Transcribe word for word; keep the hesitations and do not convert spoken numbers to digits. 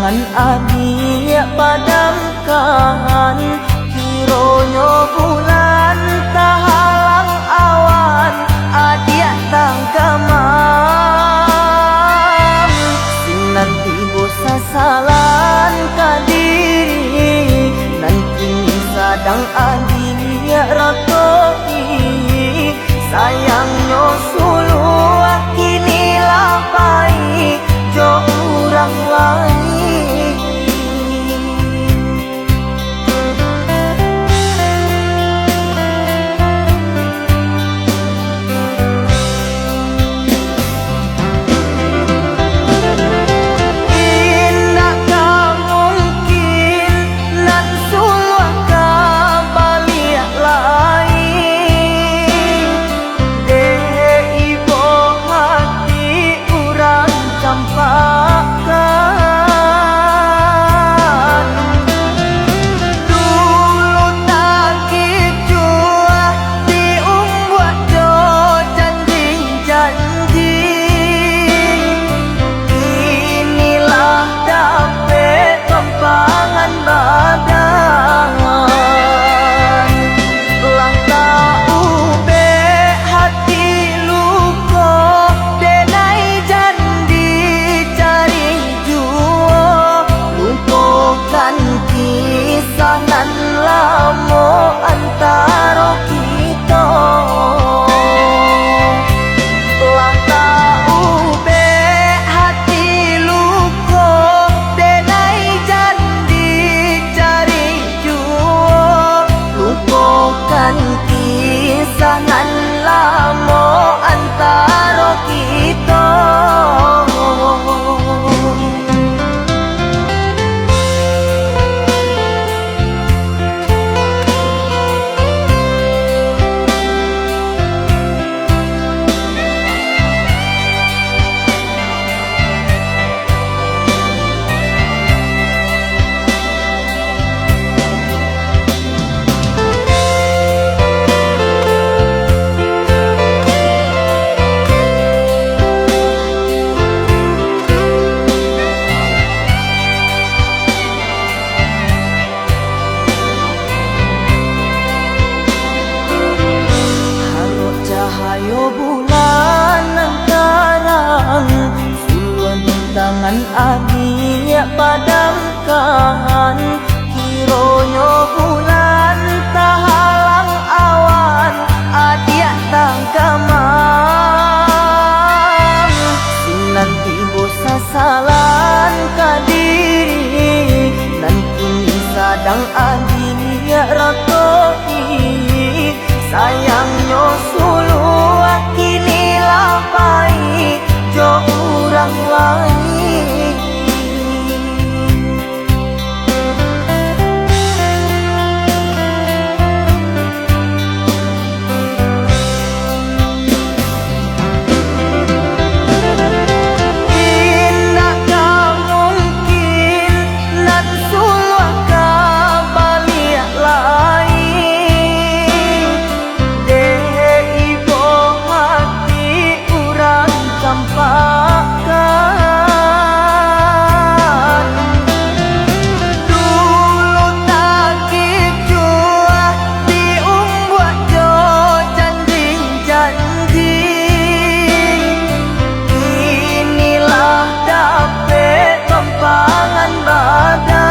Adiak padamkan, kironyo bulan tahalang awan, adiak tangkamam. Sinan tibo sasalan ka diri, nan kini sadang adiak ratoi. Sayangnyo suluah kini lah pai jo urang lain. Indak ka mungkin nan suluah ka baliak lai. Dek ibo hati urang campakkan. Dulu takicuah diumbuak jo janji-janji. Kini lah dapek tumpangan badan. Lah taubek hati luko, denai jan dicari juo. Lupokan kisah nan lamo antaro kito. Lah taubek hati luko, denai jan dicari juo. Lupokan kisah nan lamo antaro kito. Harok cahayo bulan nan tarang, suluah tangan adiak padamkan. Kironyo bulan tahalang awan, adiak tangkamam. Sinan tibo sasalan ka diri, nan kini sadang adiak ratoi. Sayangnyo suluah kini lah pai jo urang lain. Indak ka mungkin nan suluah ka baliak lai. Dek ibo hati urang campakkan. Dulu takicuah diumbuak jo janji-janji. Kini lah dapek tumpangan badan.